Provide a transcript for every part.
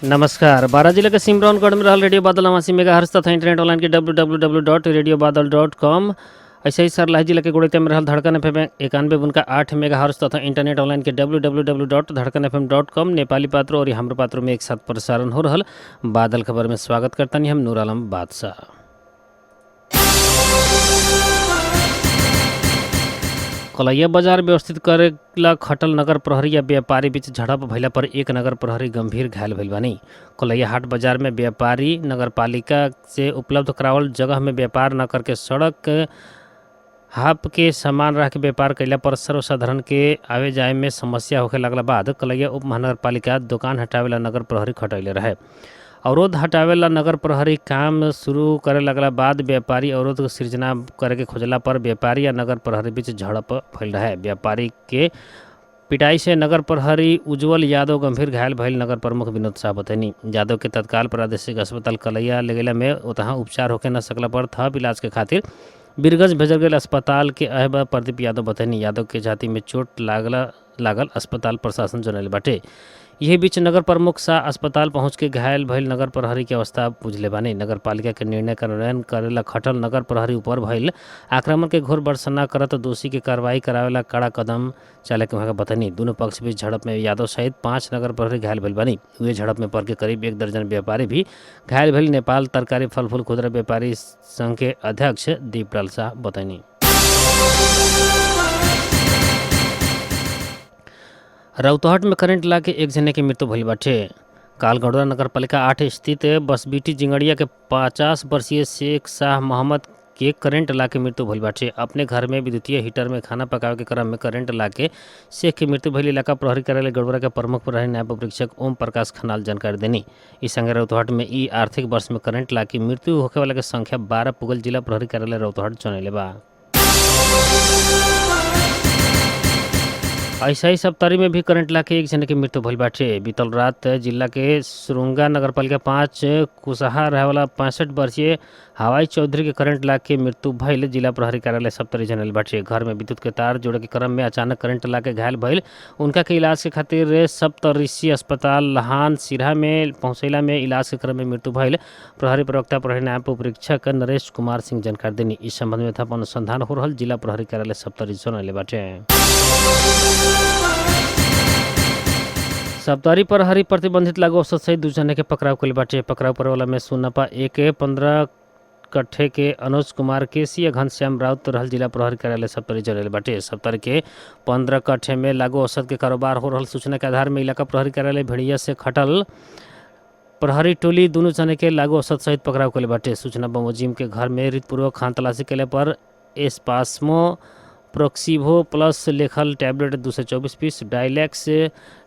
नमस्कार। बारह जिले के सिमरौनगढ़ में रहल रेडियो बादल 89 मेगा हर्ष तथा इंटरनेट ऑनलाइन के www.radiobadal.com। ऐसे ही सरलाही जिले के गुड़िया में रहल धड़कन एफ एम 91.8 मेगा हर्ष तथा इंटरनेट ऑनलाइन के www.धड़कनfm.com नेपाली पात्रों और हाम्रो पात्रों में एक साथ प्रसारण हो रहल बादल खबर में स्वागत करता हम नूर आलम बादशाह। कलैया बाजार व्यवस्थित करेला खटल नगर प्रहरी या व्यापारी बीच झड़प भइला पर एक नगर प्रहरी गंभीर घायल भइल बानी। कलैया हाट बाजार में व्यापारी नगरपालिका से उपलब्ध करावल जगह में व्यापार न करके सड़क हाप के सामान रख के व्यापार कैला पर सर्वसाधारण के आवे जाए में समस्या होखे लगला बाद कलैया उप महानगरपालिका दुकान हटावेला नगर प्रहरी खटैले रहे। अवरोध हटावेला नगर प्रहरी काम शुरू करे लगला बाद व्यापारी अवरोध के सृजना करे के खोजला पर व्यापारी या नगर प्रहरी बीच झड़प भइल रहे। व्यापारी के पिटाई से नगर प्रहरी उज्जवल यादव गंभीर घायल भइल नगर प्रमुख विनोद शाह बतैनी। यादव के तत्काल प्रादेशिक अस्पताल कलैया ले में ओतहाँ उपचार होके न सकला पर थप इलाज के खातिर बीरगंज भेजल गेल अस्पताल के अहबा प्रदीप यादव बतैनी। यादव के छाती में चोट लागल अस्पताल प्रशासन जनैले बाटे। यही बीच नगर प्रमुख शाह अस्पताल पहुंच के घायल भइल नगर प्रहरी के अवस्था बुझले बानी। नगर पालिका के निर्णय कार्यान्वयन करेला खटल नगर प्रहरी ऊपर भइल आक्रमण के घोर भर्त्सना करत दोषी के कार्रवाई करावेला कड़ा कदम चाले के वहाँ बतनी। दोनों पक्ष बीच झड़प में यादव सहित 5 नगर प्रहरी घायल भइल बानी। उहे झड़प में पड़ के करीब 1 दर्जन व्यापारी भी घायल भइल नेपाल तरकारी फलफूल खुदरा व्यापारी संघ के अध्यक्ष दीपलाल शाह बतैनी। रौतहट में करंट लाके एक जने के मृत्यु भइल बाटे। कालगढ़वा नगरपालिका 8 स्थित बसबीटी जिंगड़िया के 50 वर्षीय शेख शाह मोहम्मद के करंट लाके मृत्यु भइल बाटे। अपने घर में विद्युतीय हीटर में खाना पकावे के क्रम में करंट लाके शेख के मृत्यु भइल इलाका प्रहरी कार्यालय गढ़वरा के प्रमुख प्रहरी नायब उपरीक्षक ओम प्रकाश खनाल जानकारी देनी। इस संगे रौतहट में ई आर्थिक वर्ष में करंट लाके मृत्यु होखे वाला के संख्या 12 पुगल जिला प्रहरी कार्यालय रौतहट जनैले बा। ऐसा ही सप्तरी में भी करंट लाके एक जने के मृत्यु भइल बाटे। बीतल रात जिला के सुरुंगा नगरपालिका 5 कुसहा रहेवाला 65 वर्षीय हवाई चौधरी के करंट लाके मृत्यु भइल जिला प्रहरी कार्यालय सप्तरी जनल बाटे। घर में विद्युत के तार जोड़े के क्रम में अचानक करंट लाके घायल भइल उनका के इलाज के खातिर सप्तऋषि अस्पताल लहान सिरहा में पहुँचैला में इलाज के क्रम में मृत्यु भइल प्रहरी प्रवक्ता प्रहरी नायब उपरीक्षक नरेश कुमार सिंह जानकारी देनी। इस संबंध में थप अनुसंधान हो रहल जिला प्रहरी कार्यालय सप्तरी जनल बाटे। सप्तरी प्रहरी प्रतिबंधित लागू औषध सहित 2 जने के पकड़ाव कइल बाटे। पकड़ाव पड़े वाला में 0.1 15 कट्ठे के अनुज कुमार केसी या घनश्याम राउत रहल जिला प्रहरी कार्यालय सप्तरी जनैले बाटे। सप्तरी के 15 कट्ठे में लागू औषध के कारोबार हो रहल सूचना के आधार में इलाका प्रहरी कार्यालय भेड़िया से खटल प्रहरी टोली दुनू जने के लागू औषध सहित पकड़ाव कइल बाटे। सूचना बमोजिम के घर में रितपूर्वक खान तलाशी केले पर एस्पास्मो प्रोक्सिवो प्लस लेखल टैबलेट 224 पीस, डाइलेक्स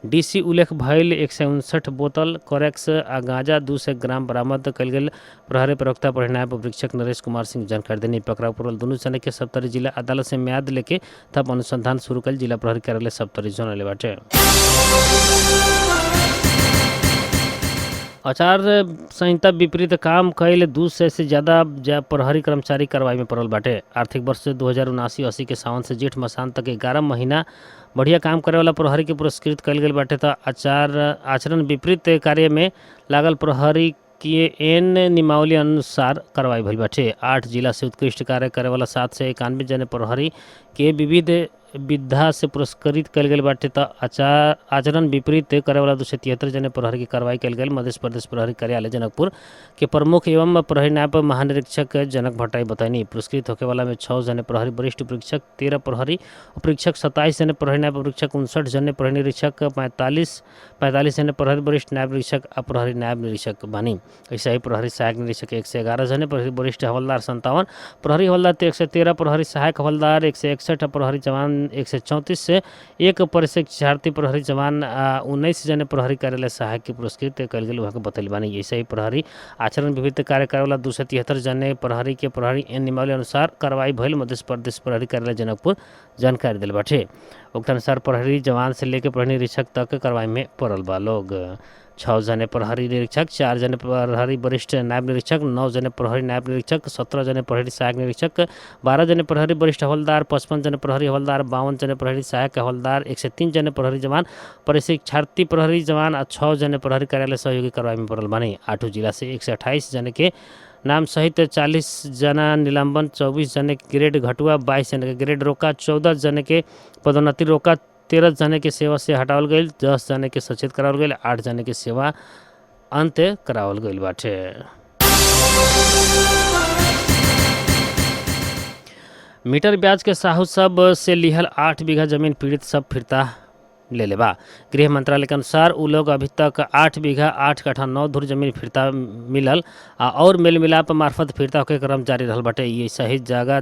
डीसी उल्लेख भइल 159 बोतल, कोरेक्स आ गांजा 200 ग्राम बरामद कयल गेल प्रहरी प्रवक्ता प्रहरी नायब उपरीक्षक नरेश कुमार सिंह जानकारी देनी। पकड़ाव पड़ल दुनू जने के सप्तरी जिला अदालत से म्याद लेके थप अनुसंधान शुरू कयल जिला प्रहरी कार्यालय सप्तरी जनैले बाटे। आचार संहिता विपरीत काम कैल 200 से ज़्यादा प्रहरी कर्मचारी कार्रवाई में पड़ल बाटे। आर्थिक वर्ष 2079-80 के सावन से जेठ मसान तक 11 महीना बढ़िया काम करे वाला प्रहरी के पुरस्कृत कयल गेल बाटे। त आचरण विपरीत कार्य में लागल प्रहरी के एन नियमावली अनुसार कार्रवाई भइल बाटे। 8 जिला से उत्कृष्ट कार्य करे वाला 791 जने प्रहरी के विविध विधा से पुरस्कृत कयल गेल बाटे। त आचरण विपरीत करे वाला 273 जने प्रहरी के कार्रवाई कयल गेल मध्य प्रदेश प्रहरी कार्यालय जनकपुर के प्रमुख एवं प्रहरी नायब महानिरीक्षक जनक भट्टाई बतैनी। पुरस्कृत होखे वाला में 6 जने प्रहरी वरिष्ठ उपरीक्षक, 13 प्रहरी उपरीक्षक, 27 जने प्रहरी नायब उपरीक्षक, 59 जने प्रहरी निरीक्षक, 45 जने प्रहरी वरिष्ठ नायब निरीक्षक आ प्रहरी नायब निरीक्षक बानी। ऐसा ही प्रहरी सहायक निरीक्षक 111 जने, प्रहरी वरिष्ठ हवलदार 57, प्रहरी हवलदार 113, प्रहरी सहायक हवलदार 161, प्रहरी जवान 134 से 1 प्रशिक्षार्थी प्रहरी जवान 19 जने प्रहरी कार्यालय सहायक के पुरस्कृत कयल गेल वहाँ के बतैल बानी। ऐसे ही प्रहरी आचरण विविध कार्य करे वाला 273 जने प्रहरी के प्रहरी एन नियमावली अनुसार कार्रवाई भइल मध्य प्रदेश प्रहरी कार्यालय जनकपुर जानकारी दिल बाटे। उक्त अनुसार प्रहरी जवान से लेकर प्रहरी निरीक्षक तक कार्रवाई में पड़ल बा लोग। 6 जने प्रहरी निरीक्षक, 4 जने प्रहरी वरिष्ठ नायब निरीक्षक, 9 जने प्रहरी नायब निरीक्षक, 17 जने प्रहरी सहायक निरीक्षक, 12 जने प्रहरी वरिष्ठ हवलदार, 55 जने प्रहरी हवलदार, 52 जने प्रहरी सहायक हवलदार, 103 जने प्रहरी जवान, प्रशिक्षार्थी प्रहरी जवान आ 6 जने प्रहरी कार्यालय सहयोगी कार्रवाई में पड़ल बानी। 8 जिला से 128 जने के नाम सहित 40 जना निलंबन, 24 जने के ग्रेड घटुआ, 22 जने के ग्रेड रोका, 14 जने के पदोन्नति रोका, 13 जने के सेवा से हटावल गईल, 10 जने के सचेत करावल गईल, 8 जने के सेवा अंत्य करावल गईल बाटे। मीटर ब्याज के साहू सब से लिहल 8 बीघा जमीन पीड़ित सब फिरता ले लेबा। गृह मंत्रालय के अनुसार उ लोग अभी तक 8 बीघा 8 कट्ठा 9 धुर जमीन फिरता मिलल आ और मेल मिलाप मार्फत फिरता होके क्रम जारी रहल बाटे। ये सही जगह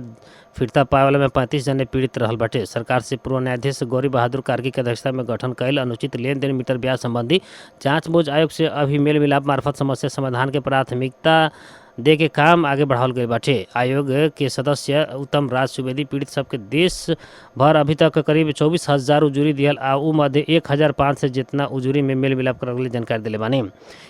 फिरता पाए वाला में 35 जने पीड़ित रहल बाटे। सरकार से पूर्व न्यायाधीश गौरी बहादुर कार्की के अध्यक्षता में गठन कयल अनुचित लेन देन मीटर ब्याज संबंधी जांच बोझ आयोग से अभी मेल मिलाप मार्फत समस्या समाधान के प्राथमिकता दे के काम आगे बढ़ावल गई बाटे। आयोग के सदस्य उत्तम राज सुवेदी पीड़ित सबके देश भर अभी तक करीब 24,000 उजूरी दियल आ उ मध्य 1,005 से जितना उजूरी में मेल मिलाप करल जानकारी दिले बानी।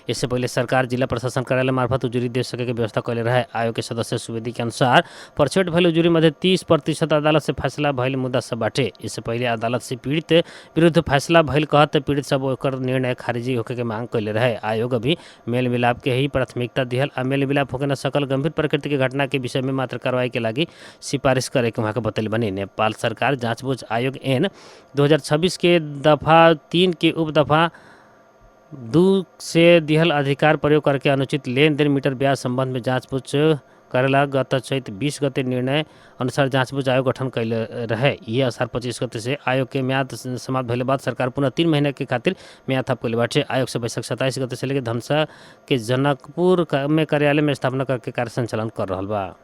इससे पहले सरकार जिला प्रशासन कार्यालय मार्फत उजूरी दे सके के व्यवस्था कैले रहे। आयोग के सदस्य सुवेदी के अनुसार प्रक्षेप भइल उजूरी मध्य 30% अदालत से फैसला भइल मुद्दा सब बाटे। इससे पहले अदालत से पीड़ित विरुद्ध फैसला भइल कहत पीड़ित सब ओकर निर्णय खारिजी होके के मांग कैले रहे। आयोग अभी मेल मिलाप के ही प्राथमिकता दिहल आ मेल मिलाप होके न सकल गंभीर प्रकृति के घटना के विषय में मात्र कार्रवाई के लागि सिफारिश करे के वहाँ के बतैले बनी। नेपाल सरकार जांच बुझ आयोग एन 2026 के दफा 3 के उप दफा 2 से दिहल अधिकार प्रयोग करके अनुचित लेन then metre ब्याज संबंध में जांच बुझ करेला गत चैत 20 गते निर्णय अनुसार जांच बुझ आयोग गठन कैले रहे। ये असार 25 गते से आयोग के म्याद समाप्त भइले बाद सरकार पुनः 3 महीना के खातिर म्याद थप कैले बाटे। आयोग से बैठक 27 गते से लेके धनुषा के जनकपुर में कार्यालय में स्थापना करके कार्य संचालन कर रहल बा।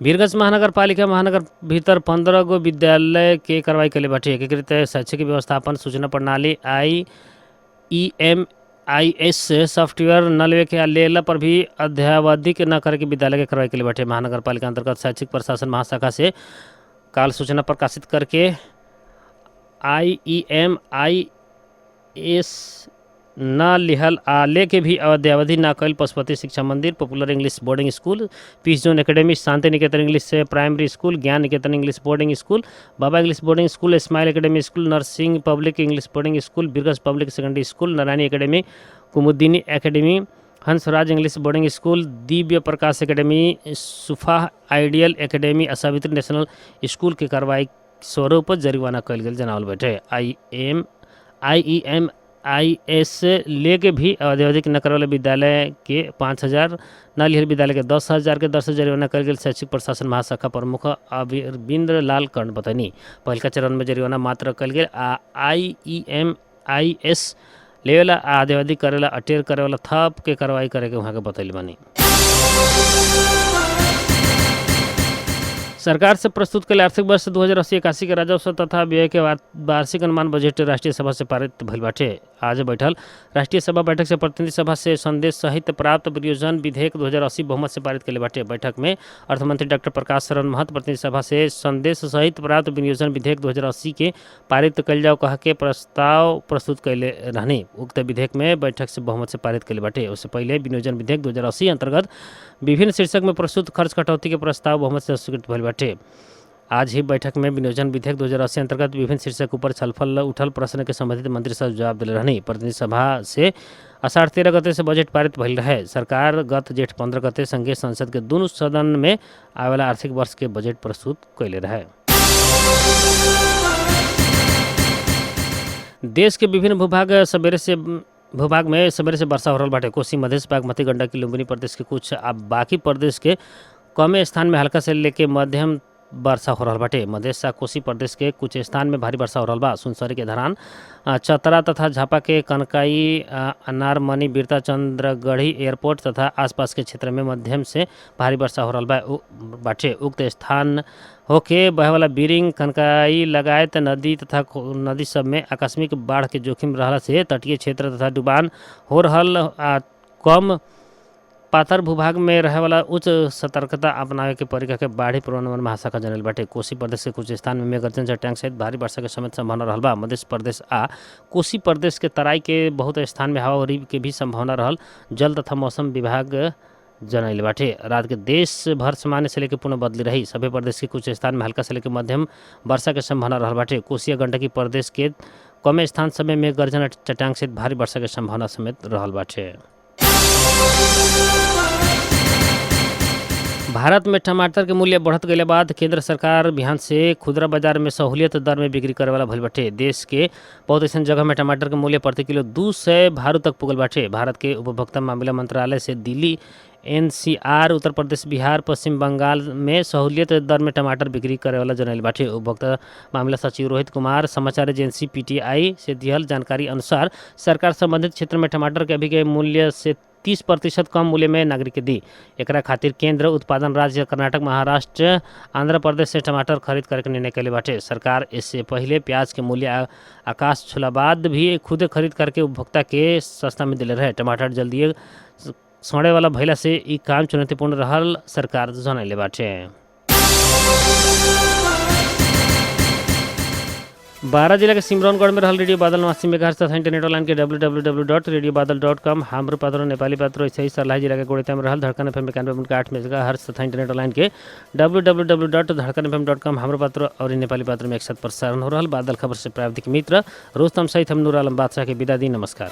वीरगंज महानगरपालिका महानगर भीतर 15 गो विद्यालय के कार्रवाई कैले बाटे। एकीकृत शैक्षिक व्यवस्थापन सूचना प्रणाली IEMIS software न लेवे के लेला पर भी अद्यावधिक न करे के विद्यालय के कार्रवाई कैले बाटे। महानगरपालिका अंतर्गत शैक्षिक प्रशासन महाशाखा से काल सूचना प्रकाशित करके IEMIS न लिहल आ लेके भी अद्यावधि न कैल Pashupati Shiksha Mandir, popular English boarding school, peace zone academy, Shanti Niketan English primary school, Gyan Niketan English boarding school, Baba English boarding school, smile academy school, nursing public English boarding school, Birgunj public secondary school, Narayani academy, Kumudini academy, Hansraj English boarding school, Divya Prakash academy, Sufa ideal academy आ Savitri national school के कार्रवाई स्वरूप जरिमाना कयल गेल जनावल बैठे। IEMIS लेके भी अद्यावधिक न करे वाले विद्यालय के 5,000, न लिहल विद्यालय के 10,000 के दर से जरिमाना कयल गेल शैक्षिक प्रशासन महाशाखा प्रमुख अरविंद्र लाल कर्ण बतैनी। पहिलका चरण में जरिमाना मात्र कयल गेल आ IEMIS लेवेला आ अद्यावधिक करेला अटेर करेवाला थप के कार्रवाई करे के वहाँ के बतैले बानी। सरकार से प्रस्तुत कयल आर्थिक वर्ष 2080-81 के राजस्व तथा व्यय के वार्षिक अनुमान बजट राष्ट्रीय सभा से पारित भइल बाटे। आज बैठल राष्ट्रीय सभा बैठक से प्रतिनिधि सभा से संदेश सहित प्राप्त विनियोजन विधेयक 2080 बहुमत से पारित कइले बाटे। बैठक में अर्थमंत्री डॉक्टर प्रकाश शरण महत प्रतिनिधि सभा से संदेश सहित प्राप्त विनियोजन विधेयक 2080 के पारित कइल जाओ कह के प्रस्ताव प्रस्तुत कइले रहनी। उक्त विधेयक में बैठक से बहुमत से पारित कइले बाटे। उससे पहले विनियोजन विधेयक 2080 अंतर्गत विभिन्न शीर्षक में प्रस्तुत खर्च कटौती के प्रस्ताव बहुमत से स्वीकृत भइल बाटे। आज ही बैठक में विनियोजन विधेयक 2080 अंतर्गत विभिन्न शीर्षक ऊपर छलफल उठल प्रश्न के संबंधित मंत्री साहब जवाब दिले रहनी। प्रतिनिधि सभा से अषाढ़ 13 गते से बजट पारित भइल रहे। सरकार गत जेठ 15 गते संघीय संसद के दुनू सदन में आवेला आर्थिक वर्ष के बजट प्रस्तुत कैले रहे। देश के विभिन्न भूभाग में सवेरे से वर्षा हो रहल बाटे। कोसी, मधेश, बागमती, गंडकी, लुम्बिनी प्रदेश के कुछ आ बाकी प्रदेश के कमे स्थान में हल्का से लेके मध्यम वर्षा हो रहल बाटे। मधेश आ कोसी प्रदेश के कुछ स्थान में भारी वर्षा हो रहल बा। सुनसरी के धरान, चतरा तथा झापा के कनकाई, अनारमनी, बिरता, चंद्रगढ़ी एयरपोर्ट तथा आसपास के क्षेत्र में मध्यम से भारी वर्षा हो रहल बा बाटे। उक्त स्थान होके बहे वाला बिरिंग, कनकाई लगायत नदी तथा नदी सब में आकस्मिक बाढ़ के जोखिम रहला से तटीय क्षेत्र तथा डुबान हो रहल आ कम पातर भूभाग में रहे वाला उच्च सतर्कता अपनावे के परी के बाढ़ी पूर्वानुमान महाशाखा जनल बाटे। कोसी प्रदेश के कुछ स्थान में मेघगर्जन, चट्टान सहित भारी वर्षा के समेत संभावना रहल बा। मध्य प्रदेश आ कोसी प्रदेश के तराई के बहुत स्थान में हवा के भी संभावना रहल जल तथा मौसम विभाग जनैले बाटे। रात के देश भर सामान्य से लेकर पूर्ण बदली रही। सभी प्रदेश के कुछ स्थान में हल्का से लेकर मध्यम वर्षा के संभावना रहल बाटे। कोसी आ गंडकी प्रदेश के कमे स्थान सब में मेघगर्जन, चट्टान सहित भारी वर्षा के संभावना समेत रहल बाटे। भारत में टमाटर के मूल्य बढ़त गइला बाद केंद्र सरकार बिहान से खुदरा बाजार में सहूलियत दर में बिक्री करे वाला भइल बाटे। देश के बहुत ऐसन जगह में टमाटर के मूल्य प्रति किलो 200 भारू तक पुगल बाटे। भारत के उपभोक्ता मामला मंत्रालय से दिल्ली, एनसीआर, उत्तर प्रदेश, बिहार, पश्चिम बंगाल में सहूलियत दर में टमाटर बिक्री करे वाला जनैल बाटे। उपभोक्ता मामला सचिव रोहित कुमार समाचार एजेंसी पीटीआई से दिहल जानकारी अनुसार सरकार संबंधित क्षेत्र में टमाटर के अभी के मूल्य से 30% कम मूल्य में नागरिक के दी। एकरा खातिर केंद्र उत्पादन राज्य कर्नाटक, महाराष्ट्र, आंध्र प्रदेश से टमाटर खरीद करे के निर्णय कैले बाटे। सरकार इससे पहिले प्याज के मूल्य आकाश छुला बाद भी खुदे खरीद करके उपभोक्ता के सस्ता में दिले रहे। टमाटर जल्दी सड़े वाला भइला से ई काम चुनौतीपूर्ण रहल सरकार जनैले बाटे। बारा जिला के सिमरौनगढ़ में रहल रेडियो बादल 89 मेगाहर्ट्ज तथा इंटरनेट ऑनलाइन के www.radiobadal.com हाम्रो पात्रो नेपाली पात्रो ऐसे ही सर्लाही जिला के गोड़िता में रहल धड़कन एफएम 91.8 मेगाहर्ट्ज तथा इंटरनेट ऑनलाइन के www.धड़कनfm.com हाम्रो पात्रो और नेपाली पात्रो में एक साथ प्रसारण हो रहल बादल खबर से प्राविधिक मित्र रोस्तम सहित हम नूर आलम बादशाह के विदा दी। नमस्कार।